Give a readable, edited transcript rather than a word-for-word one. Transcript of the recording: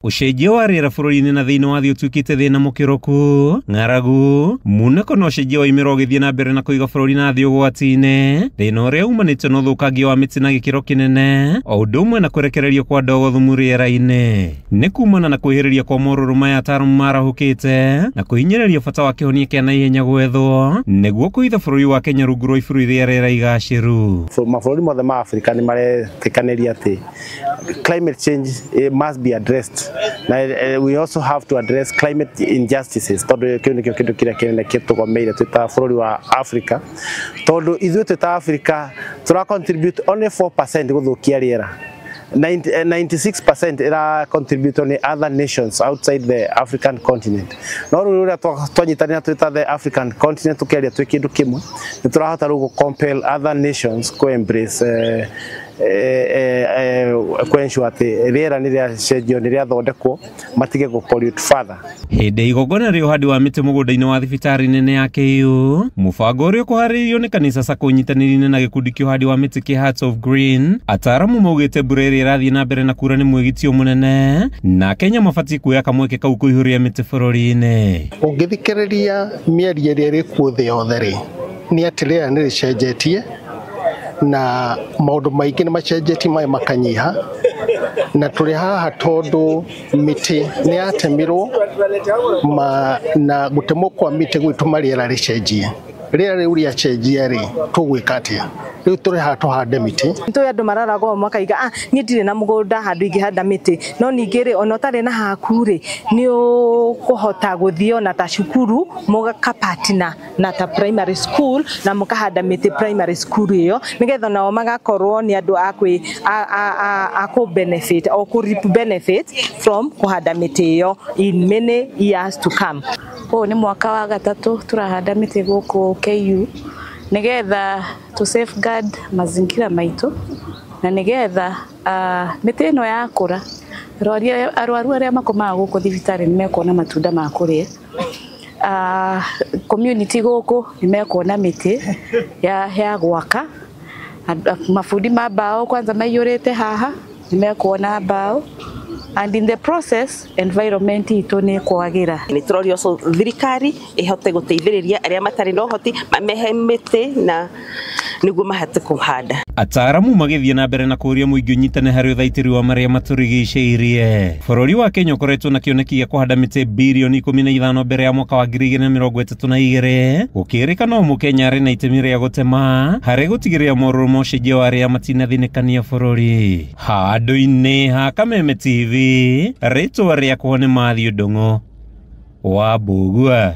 Ũcenjia wa rĩera bũrũri-inĩ na thĩinĩ wa thĩ ũtuĩkĩte thĩna mũkĩrũku, ng'aragu, munĩko na ũcenjia wa imera ũgĩthiĩ na mbere na kũiga bũrũri na thĩ ũgwati-inĩ, thĩna ũrĩa umanĩte na ũthũkangia wa mĩtĩ na gĩkĩro kĩnene, o ũndũ ũmwe na kũrekererio kwa ndogo thumu rĩera-inĩ. Nĩ kumana na kwĩhĩrĩria kwa morũrũ maya ataaramu marahũkĩte na kũhinyĩrĩria bata wa kĩhonia kĩa naihenya gwethwo nĩguo kũitha bũrũri wa Kenya rungu rwa ibũrũri rĩa rĩera igacĩru. Mabũrũri mothe ma Afrika nĩ maretĩkanĩria atĩ climate change must be addressed. Na we also have to address climate injustices tondu kĩu nĩkĩo kĩndũ kĩrĩa kĩnene kĩtũgomeire twĩ ta bũrũri wa Africa, tondu ithuĩ twĩ ta Africa tũra contribute only 4% gũthũkia rĩera. 96% ira contribute on other nations outside the African continent. No rĩu ũrĩa twanyitanĩra twĩ ta the African continent tũkĩaria twĩ kĩndũ kĩmwe, nĩ tũrahota rĩu gũ compel other nations kũ embrace kũ ensure atĩ rĩera nĩ rĩacenjio, nĩ rĩathondekwo, matige gũ pollute further. Hĩndĩ igongona rĩa ũhandi wa mĩtĩ mũgũnda-inĩ wa thibitarĩ nene ya KU, mũbango ũrĩa ũkũharĩrĩirio nĩ kanitha SACCO ũnyitanĩri-inĩ na gĩkundi kĩa ũhandi wa mĩtĩ kĩa Hearts of Green, ataaramu maugĩte mbura ĩrĩa ĩrathiĩ na mbere na kura nĩ mwĩgitio mũnene na Kenya mabatiĩ kuoya kamweke kau kũihũria mĩtĩ bũrũri-inĩ. Ũngĩthikĩrĩria mĩario ĩrĩa ĩrĩ kuo thĩ yothe rĩ, nĩ atĩ rĩera nĩ rĩcenjetie na maũndũ maingĩ nĩ macenjetie, maĩ makanyiha, na tũrĩ haha tondũ mĩtĩ nĩ yatemirwo na gũtemwo kwa mĩtĩ gwĩtũma rĩera rĩcenjie. Rĩera rĩu rĩacenjia rĩ, tũgwĩka atĩa? Rĩu tũrĩ haha tũhande mĩtĩ. Tũĩ andũ mararagwo makaiga niĩ ndirĩ na mũgũnda handũ ingĩhanda mĩtĩ, no ningĩ rĩ, ona ũtarĩ na haku rĩ, nĩ ũkũhota gũthiĩ ona ta cukuru mũgakapatina na ta primary school na mũkahanda mĩtĩ primary school ĩyo, nĩgetha nao magakorwo nĩ andũ a kũ benefit o kũ reap benefit from kũhanda mĩtĩ ĩyo in many years to come. Ũyũ nĩ mwaka wa gatatũ tũrahanda mĩtĩ gũkũ KU nĩgetha tũ safeguard mazingira maitũ na nĩgetha mĩtĩ ĩno yakũra arwaru arĩa makomaga gũkũ thibitarĩ nĩ mekuona matunda ma kũrĩa. Community gũkũ nĩ mekuona mĩtĩ ya gwaka. Mabundi ma mbao kwanza maiyũrĩte haha nĩ mekuona mbao, and in the process environment itũ nĩ kwagĩra. Nĩ tũroria ũcio thirikari ĩhote gũteithĩrĩria arĩa matarĩ na ũhoti mamehe mĩtĩ na nĩguo mahote kũhanda. Ataaramu magĩthiĩ na mbere na kũũria mũingĩ ũnyitane harĩ ũthaitĩri wa marĩa matũrigicĩirie. Bũrũri wa Kenya ũkoretwo na kĩoneki gĩa kũhanda mĩtĩ birioni 15 mbere ya mwaka wa 2032, gũkĩrĩkana o mũkenya arĩ na itemi rĩa gũtema harĩ gũtigĩrĩra morũrũ ma ũcenjia wa rĩera matinathĩnĩkania bũrũri. Handũ-inĩ ha Kameme TV, rĩtwa rĩakwa nĩ Matthew Ndung'u wa Mbũgua.